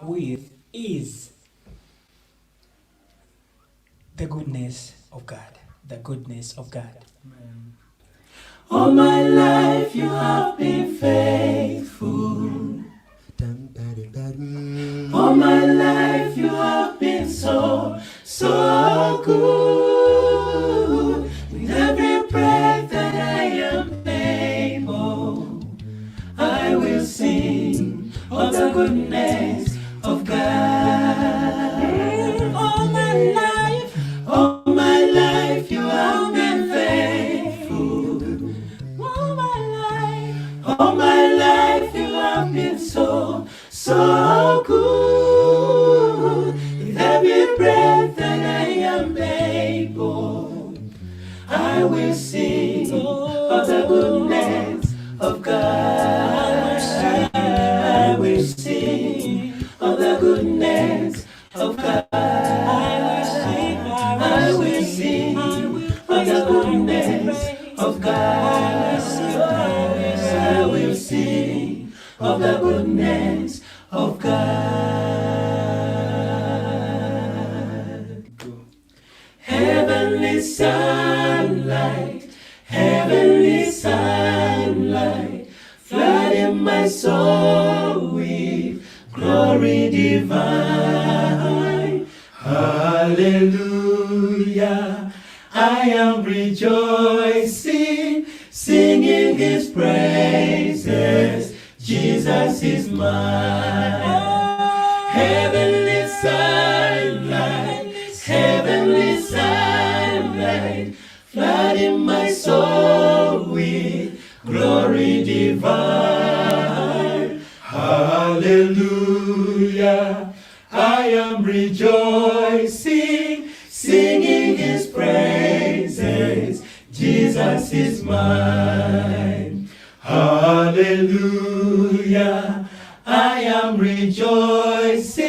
with is the goodness of God. The goodness of God. Amen. All my life you have been faithful. All my life you have been so, so good. With every breath that I am able, I will sing of the goodness of God. All my life you have been faithful. All my life you have been so, so good. With every breath that I am able, I will sing of the goodness of God. I will sing of the goodness of God. I will sing of the goodness of God. I will sing of the goodness of God. Go. Heavenly sunlight, heavenly sunlight, flooding my soul with glory divine. Hallelujah, I am rejoicing, singing his praises. Jesus is mine. Heavenly sunlight, heavenly sunlight, flooding my soul with glory divine. Hallelujah, I am rejoicing, singing his praises. Jesus is mine. Hallelujah, I am rejoicing,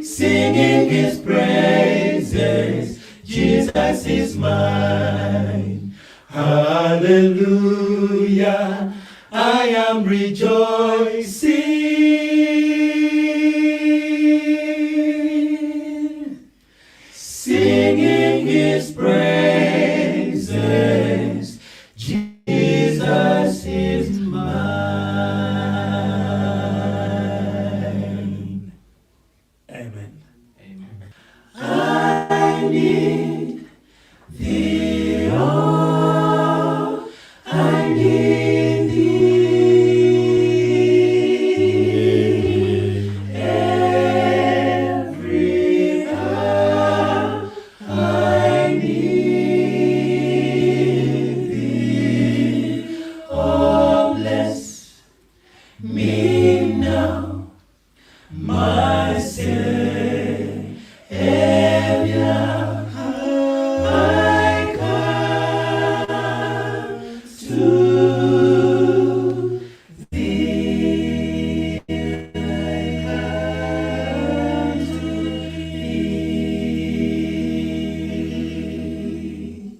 singing his praises. Jesus is mine. Hallelujah, I am rejoicing, singing his praises. Jesus is mine. Amen. Amen. I need thee, oh, I need thee every hour. I need thee, oh, bless me now, my Savior. I come to thee. I come to thee.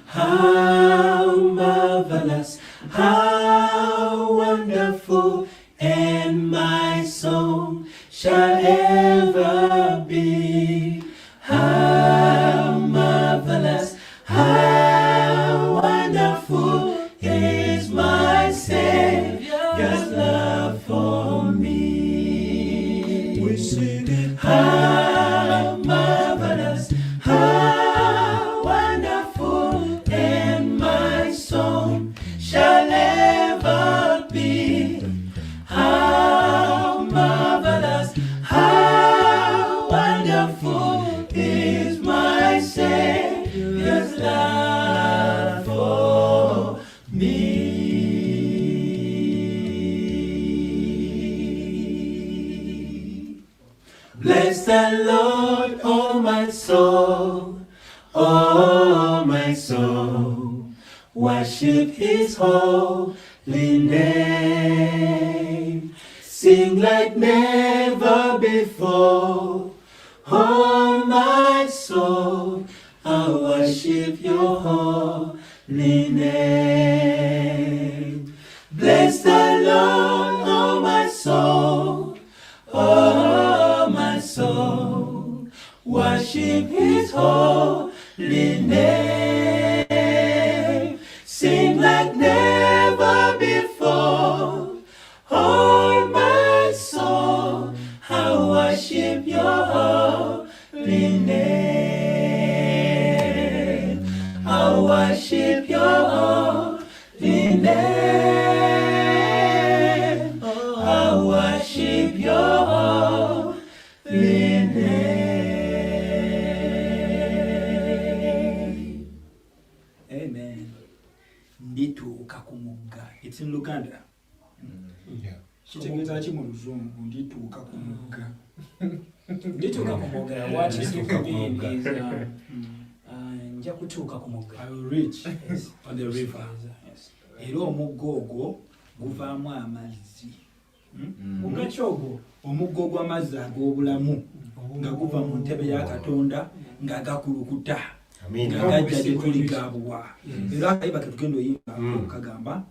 How marvelous, how wonderful, and my song shall ever be. How marvelous, how wonderful is my Savior's love for me. We sing it. How marvelous, how wonderful, and my song shall ever be. How marvelous, how wonderful is my Savior's love for me. Bless the Lord, oh my soul, oh my soul. Worship his holy name. Sing like never before. Oh my soul, I worship your holy name. Bless the Lord, oh my soul, worship his holy name. Sing like never before. Oh, my soul, I worship your holy name. I worship your holy name. I worship your holy name. Amen. Ndituuka ku mugga. It's in Luganda. Kitegeeza ki mu Luzungu, ndituuka ku mugga? Ndituuka ku mugga. What it Ndituuka ku mean mugga. is nja kutuuka ku mugga. I will reach Yes. on the river. Yes. Era omugga ogwo guvaamu amazzi. Mugga ki ogwo? Omugga ogw'amazzi ag'obulamu nga guva mu ntebe ya Katonda nga gakulukuta nga gajja gye tuli gabuwa. Era akayimba ke tugenda oyimba kagamba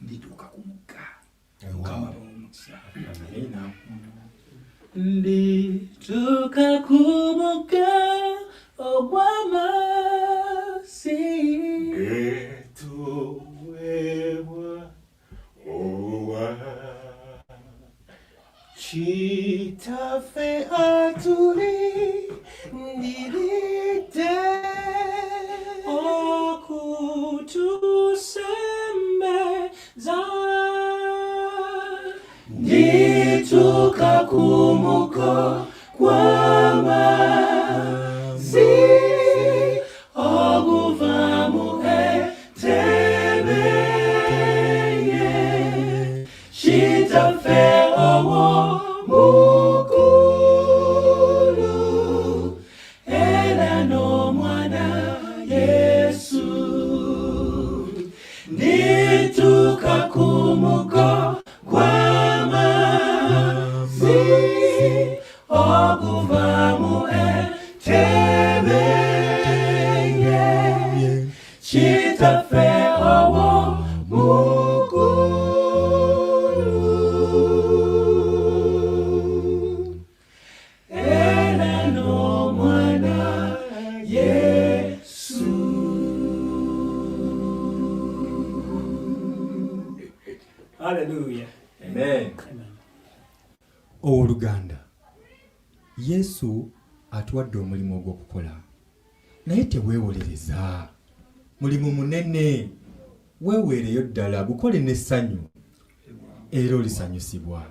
ndituuka ku mugga. Mukama abawe omukisa. Ndituuka ku mugga ogw'amazzi. Getuwewa owa Kitaffe atulindiridde Okutusembeza. Ndituuka ku mugga gw'amazzi oguva mu entebe ye. Kitaffe owo mu ggulu, era n'Omwana Yesu. Ndituuka ku mugga gw'amazzi oguva mu entebe ye. Kitaffe owo mu ggulu, era n'Omwana Yesu. Hallelujah. Amen. Amen. Owooluganda, Yesu atuwadde omulimu ogw'okukola, naye teweewolereza. Mulimu munene, weeweereyo ddala, gukole n'essanyu, era olisanyusibwa.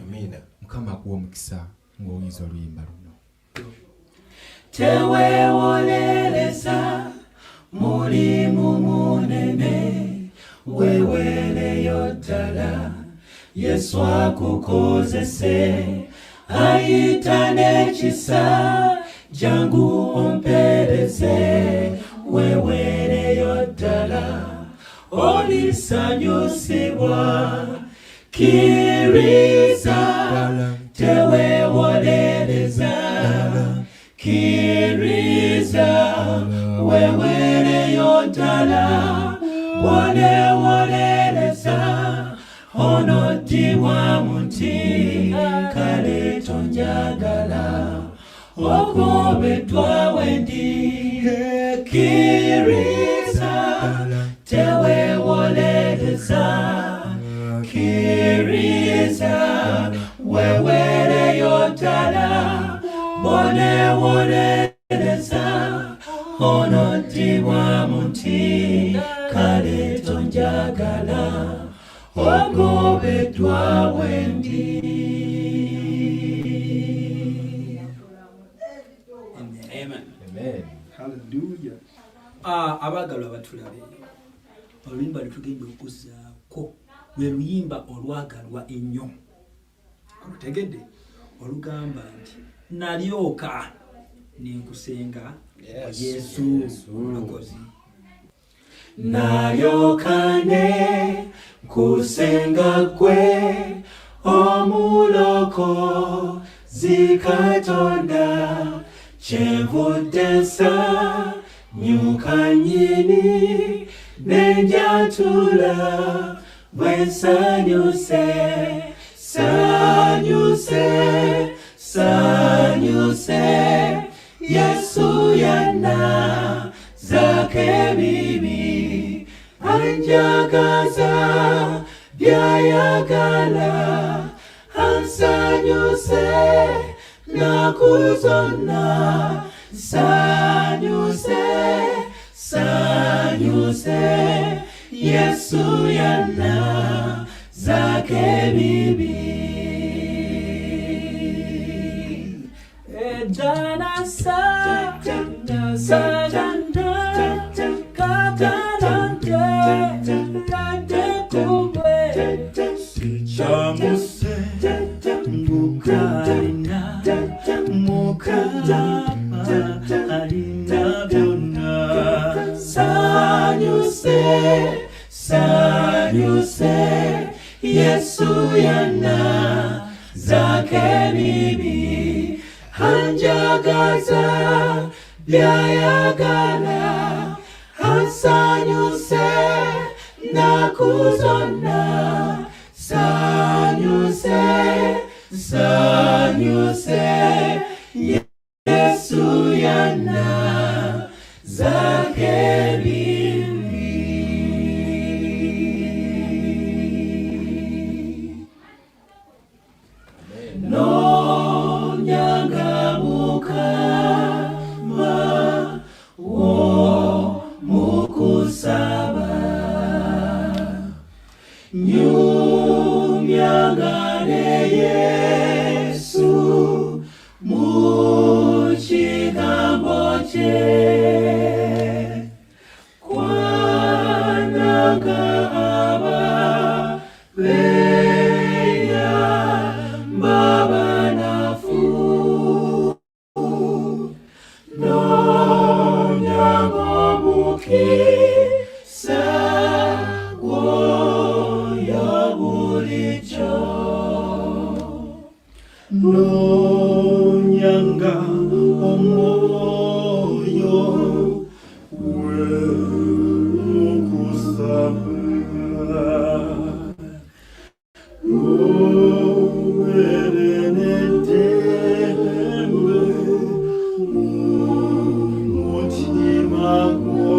Amina. Mukama akuwa omukisa ng'oyinza oluyimba luno. Teweewolereza, mulimu munene, weeweereyo ddala. Yesu akukozese, ayita n'ekisa, jangu ompereze, weeweereyo ddala. Olisanyusibwa, kkiriza, teweewolereza, kkiriza, weeweereyo ddala. Bw'oneewolereza, onoddibwamu nti kale tonjagala, ogobeddwa wendi. Kkiriza, teweewolereza, kkiriza, weeweereyo ddala. Bw'oneewolereza, onoddibwamu nti kale tonjagala, ogobeddwa wendi. Amen. Amen. Hallelujah. Abaagalwa batulabe, oluyimba lwetugenda okuzzaako lwe luyimba olwagalwa ennyo, olutegedde, olugamba nti nalyoka nenkusenga Yesu Omulokozi. Nalyoka ne nkusenga gwe Omulokozi Katonda, kyenvudde nsanyuka nnyini ne njatula bwe nsanyuse, sanyuse, sanyuse, Yesu yana zake bibi anjagaza byayagala ansanyuse nakuzona sanyuse sanyuse Yesu yana zake bibi Dana sa sa Sichamuse ngukalina mukama alina byonna sanyuse sanyuse Yesu yana zake bibi hanjagaza byayagala ansanyuse nakuzona sanyuse sanyuse Yesu yana zake bibi. No nyanga mukama wo mukusaba nyumyangane Yesu muchigambo kye kwananga aba beya mbabanafu nonyangomukisa gwoyo bulijjo nonyanga omwoyo wemukusaba uberenedembe mumutima gwo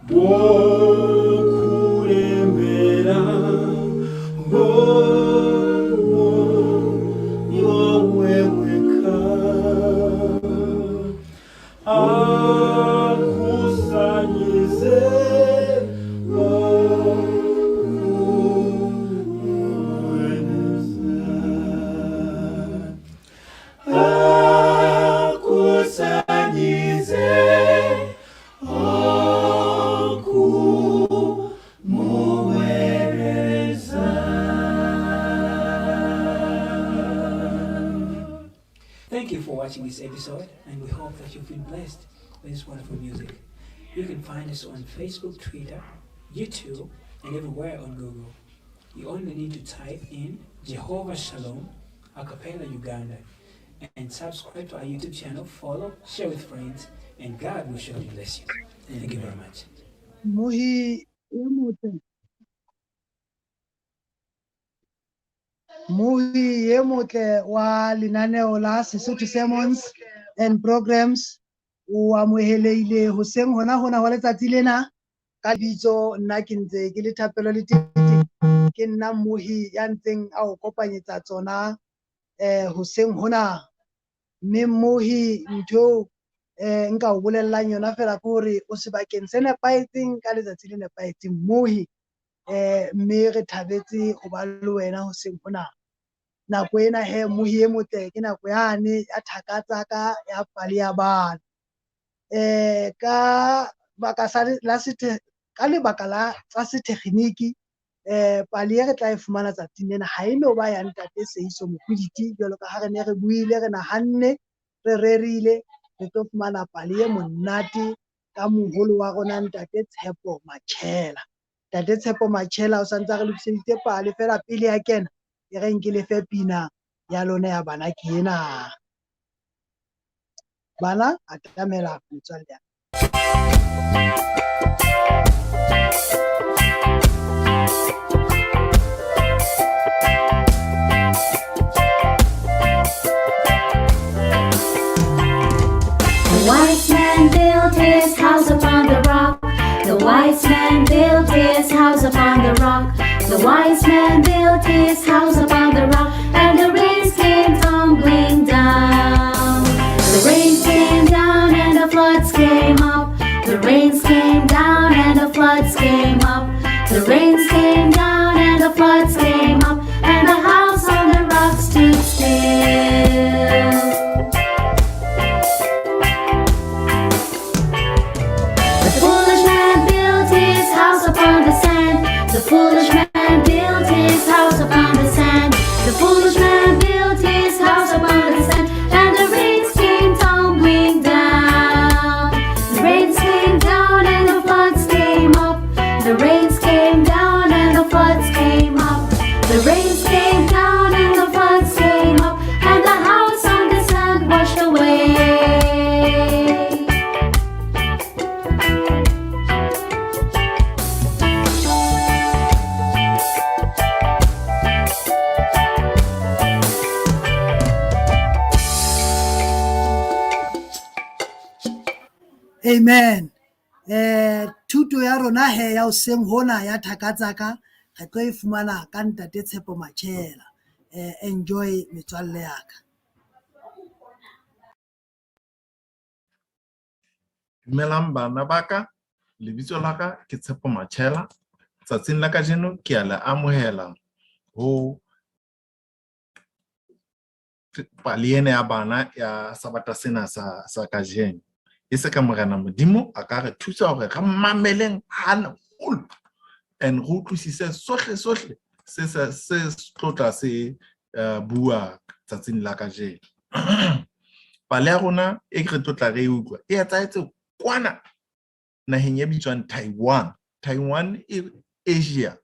bwokulembera yoweweka akusanyize okuweneza akusanyize okumuweereza. Thank you for watching this episode, and we hope that you've been blessed with this wonderful music. You can find us on Facebook, Twitter, YouTube, and everywhere on Google. You only need to type in Jehovah Shalom Acapella Uganda and subscribe to our YouTube channel, follow, share with friends, and God will surely bless you. Thank you very much. Mohi e motle. Mohi e motle wa lenaneo la Sesotho Sermons and Programs o amohelehile hoseng hona hona wa letsatsi lena ka lebitso nna ke ntse ke le Thapelo le Tete ke nna mohi ya ntseng a o kopanyetsa tsona hoseng hona mme mohi ntho nka o bolellang yona fela ke hore o sebakeng se nepahetseng ka letsatsi le nepahetseng mohi mme re thabetse ho ba le wena hoseng hona. Nako ena he mohi e motle ke nako yane ya thaka tsa ka ya pale ya bana. Ka baka sa la sethe ka lebaka la tsa setekginiki pale e re tla e fumana tsatsing lena ha e no ba ya ntate Seiso Mokwiditi jwalo ka ha re ne re buile re nahanne re rerile re tlo fumana pale e monate ka moholo wa rona ntate Tshepo Machela. Ntate Tshepo Machela o santse a re lokiseditse pale fela pele ya kena e re nke le fe pina ya lona ya bana ke ena. Bana atamela metswalle ya. house upon the rock. The wise man built his house upon the rock, and the rains came tumbling down. The rains came down and the floods came up. The rains came down and the floods came up. The rains came down and the floods came up, and the house on the rock stood still. The foolish man built his house upon the sand. The foolish man built his house upon the sand. The foolish man built his house upon the sand, and the rains came tumbling down. The rains came down and the floods came up. The rains came down and the floods came up. The rains came down and the floods came up, and the house on the sand washed away. Amen. Thuto ya rona he ya hoseng hona ya thaka tsaka re tlo e fumana ka ntate Tshepo Machela. Enjoy metswalle ya ka. Dumelang bana ba ka, lebitso la ka ke Tshepo Machela. Tsatsing la kajeno ke a le amohela ho pale ena ya bana ya sabata sena sa kajeno. E se ka Morena Modimo a ka re thusa hore re mameleng haholo and re utlwisise sohle sohle se se tlo tla se bua tsatsing la kajeno. Pale ya rona e re tlo tla re e utlwa e etsahetse kwana naheng e bitswang Taiwan. Taiwan e Asia,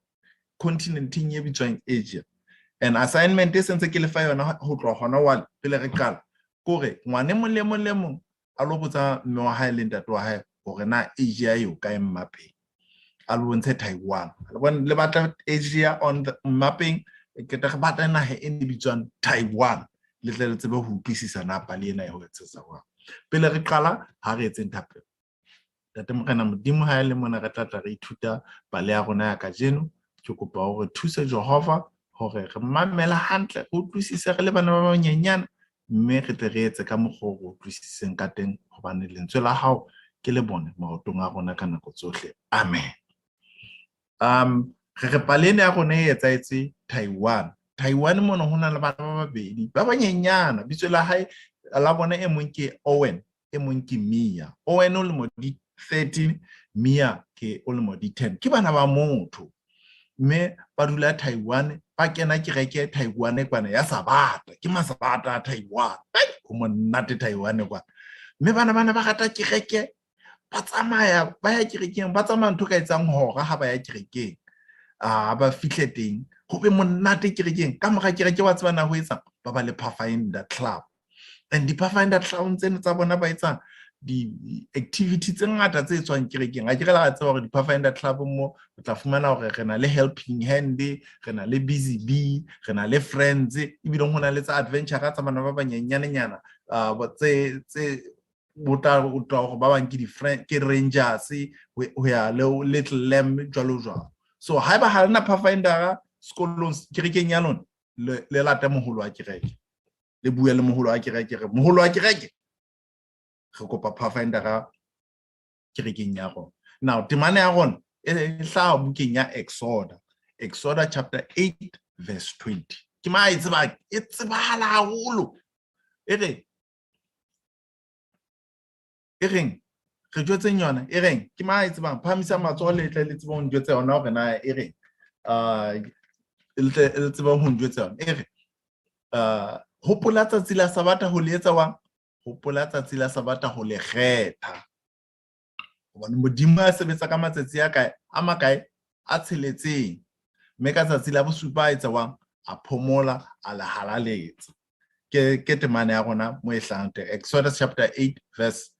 continenteng e bitswang Asia. And assignment e sentse ke le fa yona ho tloha hona wale pele re qala, kore ngwane mong le mong le mong a lo botsa mme wa hae le ntate wa hae hore na Asia eo kae mmapeng. A lo bontshe Taiwan. Le bona le batla Asia on the mapping, ke tla re batla naha e bitswang Taiwan. Le tle le tsebe ho utlwisisa na pale ena e ho etsetsa jwang. Pele re qala, ha re etseng thapelo. Ntate Morena Modimo ha e le mona re tla tla re ithuta pale ya rona ya kajeno. Ke kopa hore thuse Jehova hore re mamele hantle, re utlwisise re le bana ba banyenyane, mme re tle re etse ka mokgwa o re utlwisiseng ka teng, hobane lentswe la hao ke le bone maotong a rona ka nako tsohle. Amen. Re re pale ena ya rona e etsahetse Taiwan. Taiwan mona ho na le bana ba babedi ba banyenyana. Bitso la hae la bona e mong ke Owen, e mong ke Mia. Owen o lemo di 13, Mia ke o lemo di 10. Ke bana ba motho. Mme ba dula Taiwan, ba kena kereke Taiwan kwana ya Sabata. Ke masabata a Taiwan. Ai, ho monate Taiwan kwana. Mme bana bana ba rata kereke, ba tsamaya ba ya kerekeng, ba tsamaya ntho ka etsang hora ha ba ya kerekeng. Ba fihle teng, ho be monate kerekeng. Ka mora kereke wa tseba na ho etsang, ba ba le Pathfinder Club. And di Pathfinder Club tsena tsa bona ba etsang di-activity tse ngata tse tswang kerekeng. Ha ke re la tseba hore di-Pathfinder Club mo o tla fumana hore re na le Helping Hand, re na le Busy Bee, re na le Friends, ebile ho na le tsa adventure tsa bana ba banyenyanenyana, tse bo tla utlwa hore ba bang ke di-friend, ke Rangers, ho ya le Little Lamb jwalo jwalo. So haeba ha lena Pathfinder sekolong kerekeng ya lona, le late moholo wa kereke. Le bue le moholo wa kereke, re moholo wa kereke re kopa Pathfinder kerekeng ya rona. Now temana ya rona e hlaha bukeng ya Exoda. Exoda chapter 8 verse 20. Ke ma e tseba, e tsebahala haholo. E re, e reng, re jwetseng yona, e reng, ke ma e tsebang, phahamisa matsoho le tle le tsebe ho njwetsa yona hore na e reng. Le tle le tsebe ho njwetsa yona. E re, hopola tsatsi la Sabata ho le etsa wang? Hopola tsatsi la Sabata ho le kgetha. Hobane Modimo a sebetsa ka matsatsi a kae, a makae, a tsheletseng. Mme ka tsatsi la bosupa a etsa wang? A phomola, a le halaletsa. Ke temana ya rona mo e hlahang teng. Exodus chapter 8 verse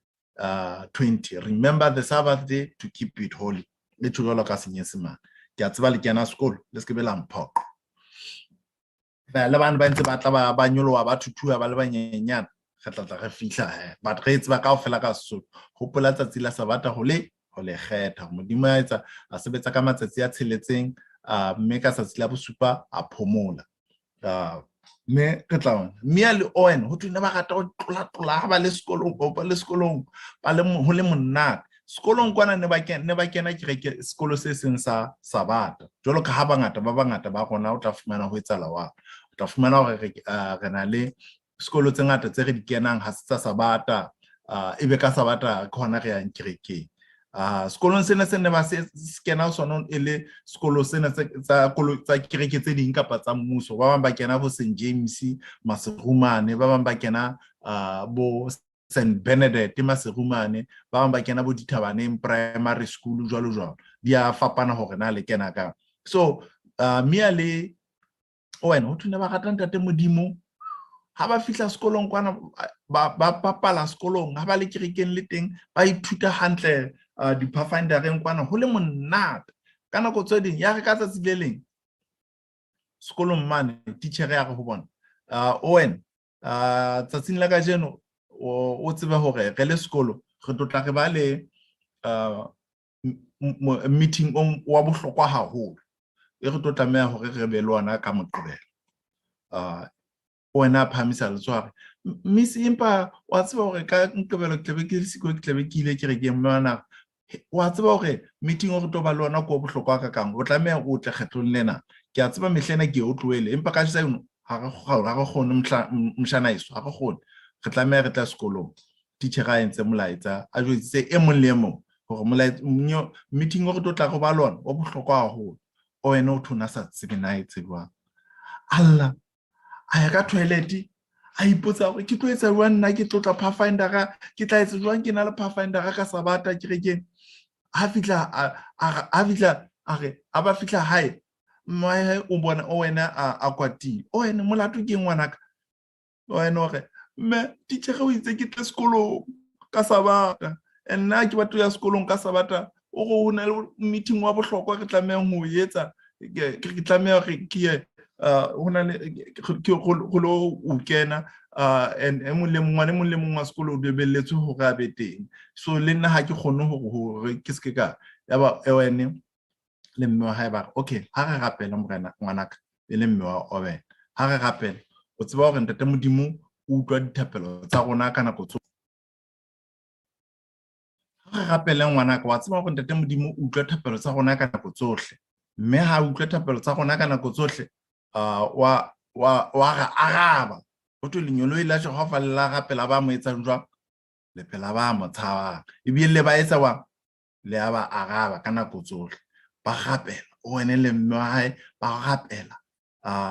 20. Remember the Sabbath day to keep it holy. Le tjho jwalo ka Senyesemane. Ke a tseba le kena sekolo, le se ke be la mphoqa. Le bana ba ntse ba tla ba nyoloha, ba thuthuha, ba le banyenyana. Re tla tla re fihla he. But re tseba kaofela ka Sesotho. Hopola tsatsi la Sabata ho le Ho le kgetha. Modimo a etsa a sebetsa ka matsatsi a tsheletseng, mme ka tsatsi la bosupa a phomola. Mme re tla bona Mia le Owen ho thwe ne ba rata ho tlola-tlola ha ba le sekolong, ba le sekolong, ba le ho le monate. Sekolong kwana ne ba kena, ne ba kena kereke, sekolo se seng sa Sabata. Jwalo ka ha bangata, ba bangata ba rona o tla fumana ho etsahala wa. O tla fumana hore re na le sekolo tse ngata tse re di kenang ha se tsa Sabata, ebe ka Sabata ke hona re yang kerekeng. Sekolong sena se ne ba se kena sona e le sekolo sena tsa kolo tsa kereke tse ding kapa tsa mmuso. Ba bang ba kena bo Saint James Maserumane, ba bang ba kena bo Saint Benedict Maserumane, ba bang ba kena bo Dithabaneng Primary School jwalo jwalo. Di a fapana hore na le kena ka. So Mia le Owen ho thwe ne ba rata ntate Modimo. Ha ba fihla sekolong kwana, ba bapala sekolong, ha ba le kerekeng le teng ba ithuta hantle, di-pathfindereng kwana ho le monate. Ka nako tse ding ya re ka tsatsi le leng sekolong mane titjhere ya re ho bona, Owen, tsatsing la kajeno o tsebe hore re le sekolo re tlo tla re ba le meeting wa bohlokwa haholo e re tlo tlameha hore re be le ona ka Moqebelo. Wena a phahamisa letsoho a re, Miss, empa wa tseba hore ka Moqebelo ke tlabe ke le siko, ke tlabe ke ile kerekeng. Mme wa wa tseba hore meeting o re tlo ba le ona ke o bohlokwa kakang, o tlameha o tle kgetlong lena. Ke a tseba mehla ena ke o tlohele, empa ka kajeno ha re kgone, mshana heso, ha re kgone, re tlameha re tla sekolong. Teacher a entse molaetsa, a jwetsitse e mong le e mong hore meeting o re tlo tla re ba le ona o bohlokwa haholo. O wena o thona sa tsebe na e tsebang. Allah, a ya ka toilet, a ipotsa hore ke tlo etsa jwang nna, ke tlotla Pathfindera, ke tla etsa jwang ke na le Pathfindera ka Sabata kerekeng. Ha fihla a fihla a re a ba fihla hae, mmae o bona o wena a kwatile. O wena molato ke ngwanaka. O wena o re mme teacher o itse ke tle sekolong ka Sabata, and nna ke batlo ya sekolong ka Sabata, o re ho na le meeting wa bohlokwa re tlamehang ho etsa, ke tlameha hore ke ye, ho na le ke go lo o kena, and e mong le mong, ngwana e mong le mong wa sekolo o lebelletswe hore a be teng. So le nna ha ke kgone hore ke se ke ka ya ba Owen le mme wa hae ba re okay, ha re rapele morena ngwanaka, e le mme wa Owen, ha re rapele, o tseba hore ntate Modimo o utlwa dithapelo tsa rona ka nako tsohle. Ha re rapele ngwanaka, wa tseba hore ntate Modimo o utlwa thapelo tsa rona ka nako tsohle, mme ha a utlwa thapelo tsa rona ka nako tsohle, wa re araba. Ho thwe lengeloi la Jehova le la rapela ba mo etsang jwang? Le phela ba mo tshabang, ebile le ba etsa jwang? Le a ba araba ka nako tsohle. Ba rapela, Owen le mme wa hae ba rapela,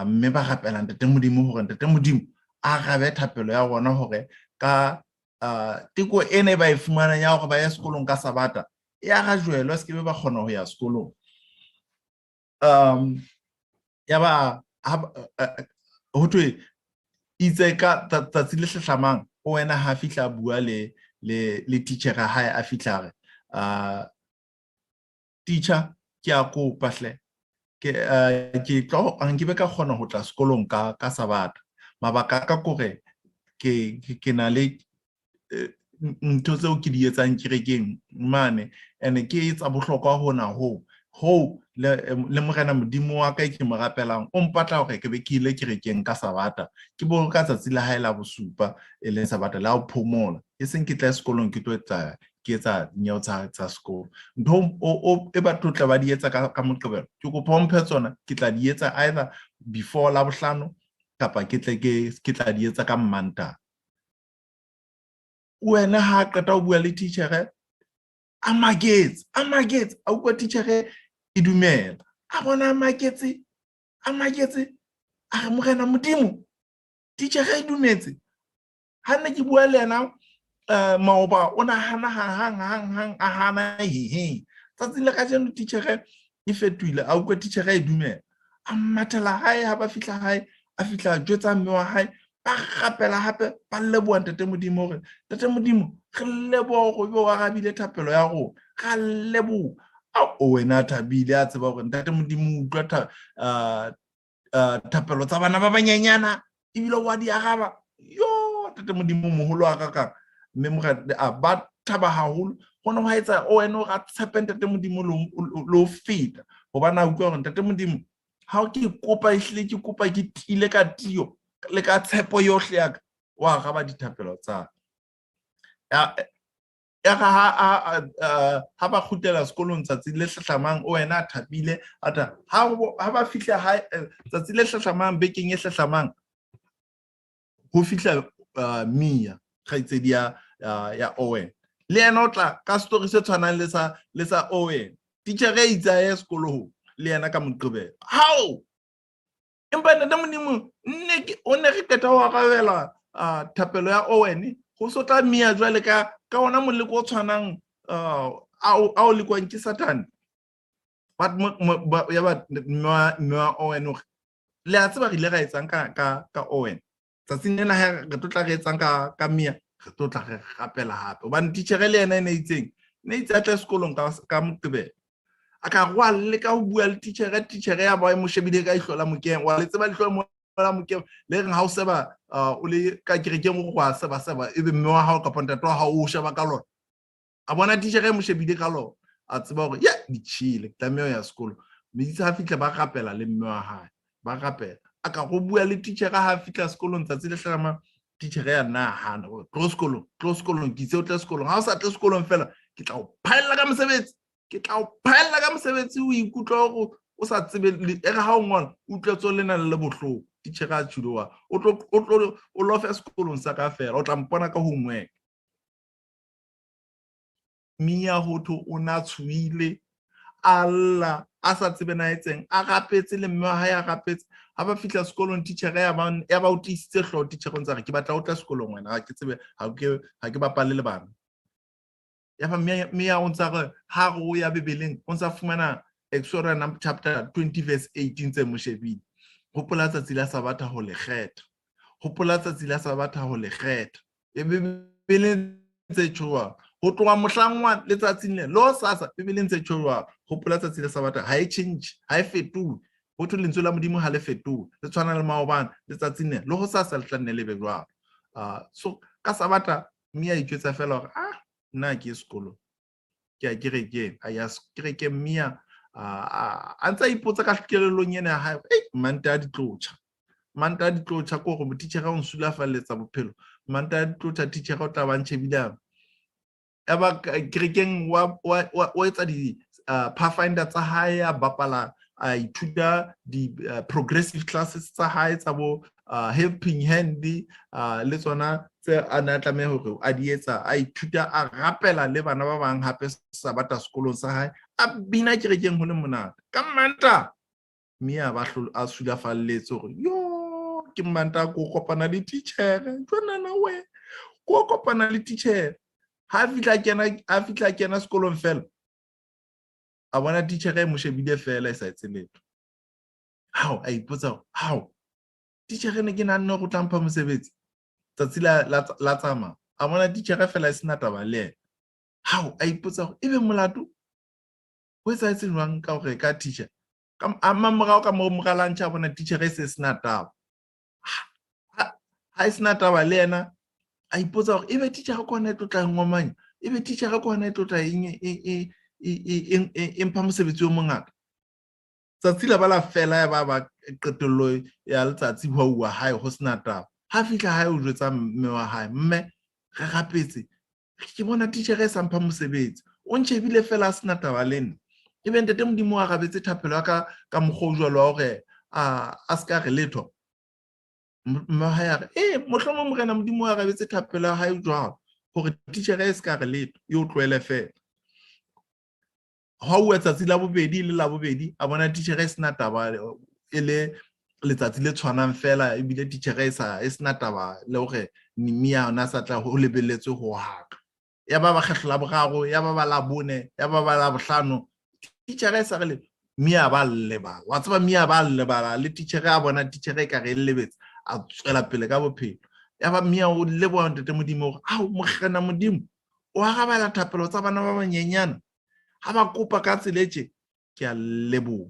mme ba rapela ntate Modimo hore ntate Modimo a arabe thapelo ya bona hore ka teko ena e ba e fumanang ya hore ba ye sekolong ka Sabata e arajwelwe, se ke be ba kgona ho ya sekolong. Ya ba ho thwe itse ka tsatsi le hlahlamang o wena ha fihla a bua le teacher ya hae, a fihla a re, teacher, ke a kopa hle, ke tlo nke be ka kgona ho tla sekolong ka Sabata. Mabaka a ka kore ke na le ntho tseo ke di etsang kerekeng mane, and ke tsa bohlokwa hona hoo hoo le morena Modimo wa ka e ke mo rapelang o mpatla hore ke be ke ile kerekeng ka Sabata, ke bo ka tsatsi la hae la bosupa e leng Sabata la ho phomola, e seng ke tle sekolong ke tlo etsa ke etsa dinyewe tsa sekolo. Ntho e batho tla ba di etsa ka Moqebelo, ke kopa o mphe tsona, ke tla di etsa either before la bohlano kapa ke tle ke tla di etsa ka Mmantaha. Wena ha qeta ho bua le teacher, a maketse, a maketse, a utlwa teacher e dumela, a bona a maketse, a maketse, a re morena Modimo, teacher e dumetse. Ha ne ke bua le yena maoba, o nahana hang hang hang, a hana hehe. Tsatsing la kajeno teacher e fetohile, a utlwa teacher e dumela, a mathela hae. Ha ba fihla hae, a fihla a jwetsa mme wa hae, ba rapela hape, ba leboha ntate Modimo hore ntate Modimo re leboha hore o be o arabile thapelo ya rona, ra leboha. O wena a thabile, a tseba hore ntate Modimo o utlwa thapelo tsa bana ba banyenyana ebile wa di araba. Yo ntate Modimo moholo a kakang. Mme morena a ba thaba haholo. Ho ne hwa etsa Owen hore a tshepe Ntate Modimo le ho feta, hobane a utlwa hore Ntate Modimo, ha ke kopa, ehlile ke kopa ke tiile ka tiyo le ka tshepo yohle ya ka, wa araba dithapelo tsa ka. Ya ga ha ba kgutlela sekolong tsatsi le hlahlamang, o wena a thapile, a tha ha ba fihla hae tsatsi le hlahlamang, bekeng e hlahlamang, ho fihla Mia, kgaitsedi ya Owen. Le yena o tla ka story se tshwanang le sa Owen. Titjhere e itse a ye sekolong le yena ka Moqebelo. Hao! Empa Ntate Modimo, nne ke o ne re qeta ho arabela thapelo ya Owen, ho so tla Mia jwale ka ona moleko o tshwanang a o lekwang ke Satane. But ya ba mme wa Owen hore le a tseba re ile ra etsang ka Owen. Tsatsing lena ha re tlo tla re etsang ka Mia, re tlo tla re rapela hape. Hobane titjhere le yena e ne itseng, ne itse a tle sekolong ka Moqebelo. A ka re wa leka ho bua le titjhere, titjhere ya ba e mo shebile ka ihlo la mokeng. Wa le tseba leihlo la mokeng le reng ha o seba o le ka kerekeng o wa seba seba, ebe mme wa hao kapa ntate wa hao o sheba ka lona. A bona titjhere e mo shebile ka lona, a tseba hore ye di tjhele, ke tlameha ho ya sekolo. Mme itse ha fihla ba rapela le mme wa hae, ba rapela. A ka go bua le titjhere ha fihla sekolong tsatsi le hlahlamang, titjhere ya nna a hana hore tlo sekolong, tlo sekolong, ke itse o tle sekolong. Ha o sa tle sekolong fela, ke tla o phaella ka mosebetsi. Ke tla o phaella ka mosebetsi, o ikutlwa hore o sa tsebe e re ha o ngola, o utlwe tso lena le le bohloko. Titjhere a tjhilo o tlo o lofe sekolong sa ka fela, o tla mpona ka homework. Mia ho thwe o na tshohile, a lla, a sa tsebe na etseng, a rapetse le mme wa hae a rapetse. Ha ba fihla sekolong, titjhere ya ba o tiisitse hlooho. Titjhere o ntse a re, ke batla o tle sekolong wena, ha ke tsebe, ha ke bapale le bana. Ya ba Mia o ntse a re ha re o ya Bibeleng, o ntse a fumana Exodus chapter 20 verse 18 tse mo shebile. Hopola tsatsi la Sabatha ho le kgetha. Hopola tsatsi la Sabatha ho le kgetha. E Bibeleng tse tjho. Ho tloha mohlang wa letsatsing le lo sasa Bibeleng tse tjho. Hopola tsatsi la Sabatha, ha e change, ha e fetohe. Ho thwe lentswe la Modimo ha le fetohe. Le tshwana le maobane, letsatsing le le ho sasa le tla nne le be jwalo. So ka Sabatha Mia itjwetsa fela hore nna ke sekolong, ke ya kerekeng. A ya kerekeng Mia a ntse a ipotsa ka kelellong ena ya hae, ei, Mantaha di tlo tjha, Mantaha di tlo tjha, ke hore titjhere o nsulafalletsa bophelo. Mantaha di tlo tjha, titjhere o tla ba ntjhebile. Ya ba kerekeng wa etsa di Pathfinder tsa hae, a bapala, a ithuta di progressive classes tsa hae tsa bo helping hand le tsona tse a ne a tlameha hore a di etsa. A ithuta, a rapela le bana ba bang hape Sabata sekolong sa hae, a bina kerekeng ho le monate. Ka Manta mme a ba a sulafalletse hore yo ke Manta ko kopana le titjhere jwanana we ko kopana le titjhere. Ha fihla kena, ha fihla kena sekolong fela, a bona titjhere e mo shebile fela e sa etse letho. Hao, a ipotsa hore hao, titjhere ne ke nahanne hore o tla mpha mosebetsi. Tsatsi la tsamaya, a bona titjhere fela e sena taba le yena. Hao, a ipotsa hore ebe molato ho etsahetse jwang ka hore ka teacher a mamorao ka mo mora lunch a bona titjhere e se sena taba, ha e sena taba le yena. A ipotsa hore ebe titjhere ke hona e tlo tla ngomanya, ebe titjhere ke hona e tlo tla e mpha mosebetsi o mongata. Tsatsi la ba la fela, ya ba qetello ya letsatsi, ho uwa hae ho sena taba. Ha fihla hae, o jwetsa mme wa hae, mme re rapetse, ke bona titjhere e sa mpha mosebetsi, o ntjhebile fela a sena taba le nna. Ebe Ntate Modimo o arabetse thapelo ya ka mokgwa o jwalo wa hore a se ka re letho. Mme wa hae a re, ee, mohlomong Morena Modimo o arabetse thapelo ya hae jwalo hore titjhere e se ka re letho, e o tlohele fela. Ha uwa tsatsi la bobedi le la bobedi, a bona titjhere e sena taba, e le letsatsi le tshwanang fela, ebile titjhere e sena taba le hore Mia ona sa tla ho lebelletswe ho haka. Ya ba ba kgetlo la boraro, ya ba ba la bone, ya ba ba la bohlano, titjhere e sa re letho. Mia ba lebala, wa tseba, Mia ba lebala le titjhere. A bona titjhere e ka re e lebetse, a tswela pele ka bophelo. Ya ba Mia o leboha Ntate Modimo hore ao, Morena Modimo o arabela thapelo tsa bana ba banyenyana ha ba kopa ka tsela e tje, ke a leboha.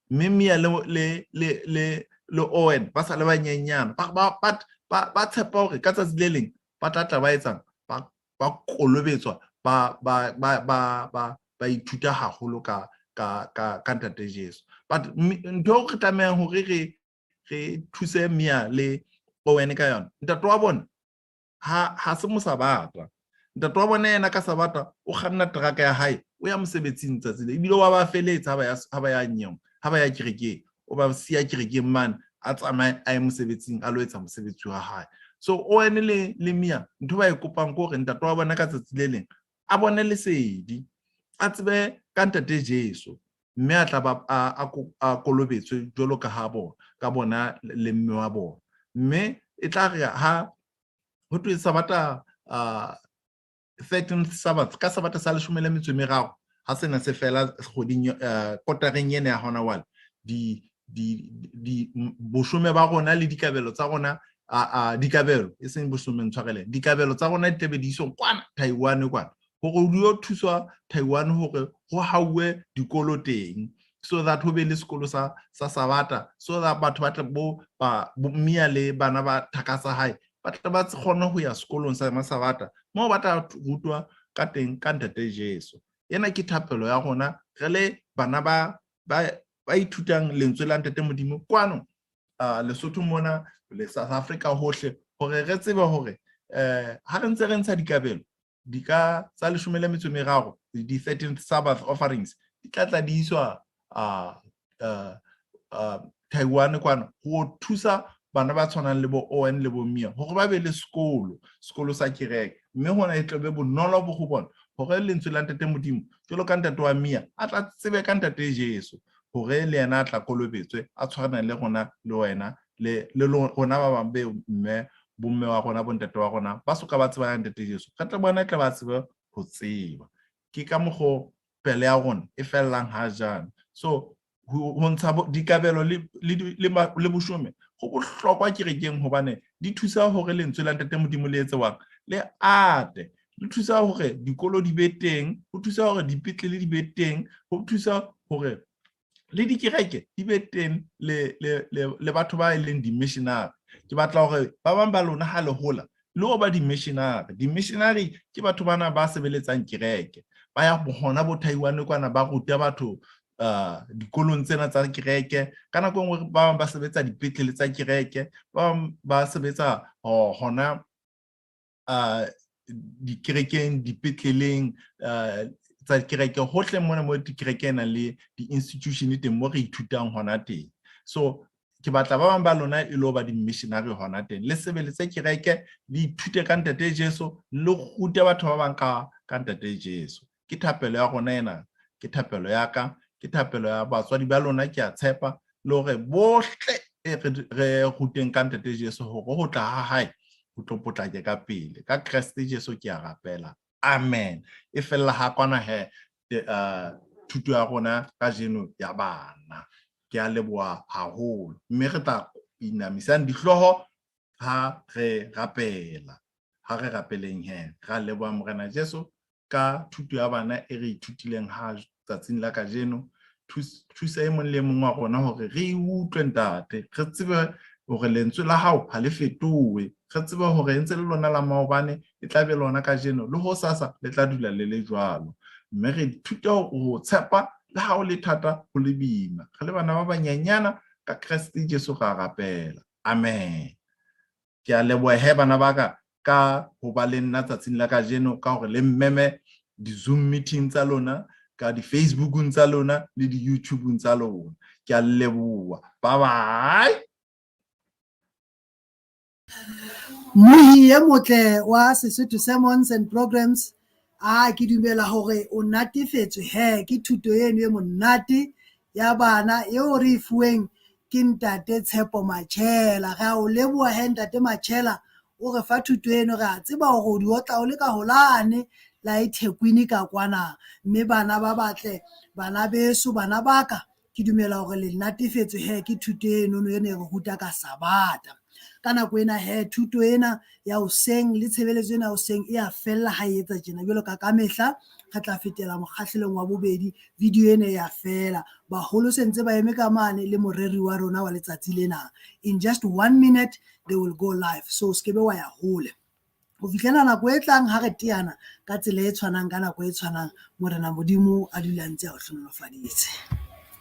Mme Mia le Owen ba sa le banyenyana, ba tshepa hore ka tsatsi le leng ba tla tla ba etsang, ba kolobetswa. Ba ba ba ba ba ba ithuta haholo ka ka ka ka Ntate Jesu. But ntho re tlamehang hore re re thuse Mia le Owen ka yona, ntate wa bona ha ha se mosabata. Ntate wa bona yena ka Sabata o kganna teraka ya hae, o ya mosebetsing tsatsi le, ebile wa ba feletsa ha ba ya nyong, ha ba ya kerekeng, o ba siya kerekeng mane, a tsamaye a ye mosebetsing a lo etsa mosebetsi wa hae. So Owen le Mia, ntho ba e kopang ke hore ntate wa bona ka tsatsi le leng a bone lesedi, a tsebe ka Ntate Jesu, mme a tla ba a kolobetswe jwalo ka ha bona ka bona le mme wa bona. Mme e tla re ha ho thwe Sabata, 13th Sabbath, ka Sabata sa 13, ha sena se fela kgweding, kotareng ena ya hona jwale, di boshome ba rona le dikabelo tsa rona, a dikabelo e seng boshome, ntshwarele, dikabelo tsa rona di tlabe di iswa kwana Taiwan kwana, hore di yo thuswa Taiwan hore ho hauwe dikolo teng, so that ho be le sekolo sa Sabata, so that batho ba tle bo ba Mia le bana ba thaka tsa hae ba tle ba kgone ho ya sekolong sa Masabata, moo ba tla rutwa ka teng ka Ntate Jesu. Ena ke thapelo ya rona re le bana ba ba ba ithutang lentswe la Ntate Modimo kwano Lesotho mona le South Africa hohle, hore re tsebe hore ha re ntse re ntsha dikabelo di ka tsa 13, di 13th Sabbath offerings, di tla tla di iswa Taiwan kwana ho thusa bana ba tshwanang le bo Owen le bo Mia hore ba be le sekolo sa kereke. Mme hona e tlo be bonolo bo ho bona hore lentswe la Ntate Modimo jwalo ka ntate wa Mia a tla tsebe ka Ntate Jesu, hore le yena a tla kolobetswe, a tshwane le rona le wena le rona ba bang be mme bomme wa rona, bontate wa rona ba soka ba tseba Ntate Jesu, re tla bona tla ba tsebe ho tseba. Ke ka mokgo pele ya rona e fellang ha jana. So ho ntsha dikabelo le boshome ho bohlokwa kerekeng, hobane di thusa hore lentswe la Ntate Modimo le etsewang le ate, le thusa hore dikolo di be teng, ho thusa hore dipetlele di be teng, ho thusa hore le dikereke di be teng, le batho ba e leng di-missionary. Ke batla hore ba bang ba lona ha le hola le ho ba di-missionary. Di-missionary ke batho bana ba sebeletsang kereke, ba ya hona bo Taiwan kwana, ba ruta batho dikolong tsena tsa kereke. Ka nako e nngwe ba bang ba sebetsa dipetlele tsa kereke, ba bang ba sebetsa hona dikerekeng, dipetleleng tsa kereke, hohle mona mo dikereke e nang le di-institution teng mo re ithutang hona teng. So ke batla ba bang ba lona e lo ba di-missionary hona teng, le sebeletse kereke, le ithute ka Ntate Jesu, le rute batho ba bang ka Ntate Jesu. Ke thapelo ya rona ena, ke thapelo ya ka, ke thapelo ya batswadi ba lona, ke a tshepa le hore bohle re ruteng ka Ntate Jesu, hore ho tla ha hae ho tlo potlake ka pele. Ka Kreste Jesu ke a rapela, amen. E fella ha kwana he thuto ya rona kajeno ya bana. Ke a leboha haholo, mme re tla inamisang dihlooho ha re rapela. Ha re rapeleng he, ra leboha Morena Jesu ka thuto ya bana e re ithutileng ha tsatsing la kajeno. Thusa e mong le e mong wa rona hore re utlwe Ntate, re tsebe hore lentswe la hao ha le fetohe, re tsebe hore ntse le lona la maobane e tla be lona kajeno le hosasa le tla dula le le jwalo. Mme re ithute ho tshepa le ha o le thata ho le boima. Re le bana ba banyenyana ka Kreste Jesu ra rapela, amen. Ke a leboha he bana ba ka ka ho ba le nna tsatsing la kajeno, ka hore le mmeme di-Zoom meeting tsa lona, ka di-Facebookung tsa lona le di-YouTubeung tsa lona. Ke a leboha. Bye bye. Mohi e motle wa Sesotho Sermons and Programs, a ke dumela hore o natefetswe he ke thuto eno e monate ya bana eo re e fuweng ke Ntate Tshepo Machela. Re a o leboha he Ntate Machela, o re fa thuto eno, re a tseba hore o di otla o le ka holane la eThekwini ka kwana. Mme bana ba batle, bana beso, bana ba ka, ke dumela hore le natefetswe he ke thuto eno e ne re ruta ka Sabata. Ka nako ena he thuto ena ya hoseng le tshebeletso ena ya hoseng e a fella ha e etsa tjena. Jwalo ka kamehla re tla fetela mokgahlelong wa bobedi, video ena e a fela. Baholo se ntse ba eme ka mane le moreri wa rona wa letsatsi lena. In just 1 minute they will go live, so o skebe wa ya hole. Ho fihlela nako e tlang ha re teana ka tsela e tshwanang ka nako e tshwanang, Morena Modimo a dule a ntse a o hlohonolofaditse.